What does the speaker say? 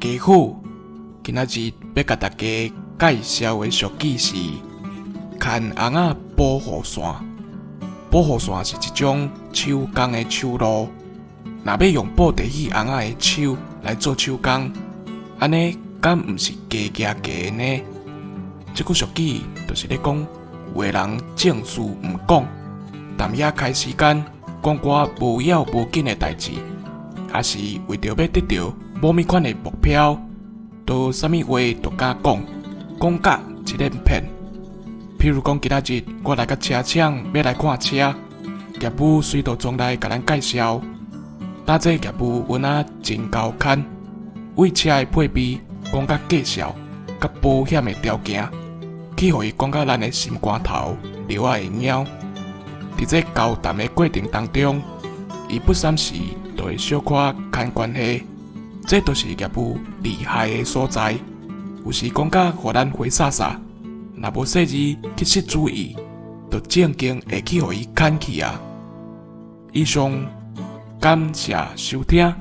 家好，今仔日欲共大家介紹的俗語是“牽尪仔保護傘”。保護傘是一種手工的手路，若欲用布袋戲尪仔的手來做手工，按呢敢毋是加夯加的呢？這句俗語就是咧講，有的人正事毋講，踮遐開時間講寡無要無緊的代誌，抑是為著欲得著某物款的目標，都啥物話都敢講，講甲一連片。譬如講，今仔日我來到車廠欲來看車，業務隨就轉來共咱介紹。搭這業務阮仔真猴牽，為車的配備講甲介紹，佮保險的條件，去予伊講甲咱的心肝頭尿仔會貓。佇這交談的過程當中，伊不三時就會小可牽關係，這就是業務厲害的所在。有時講甲予咱花灑灑，若無細膩去失注意，就正經會去予伊牽去啊。以上，感謝收聽。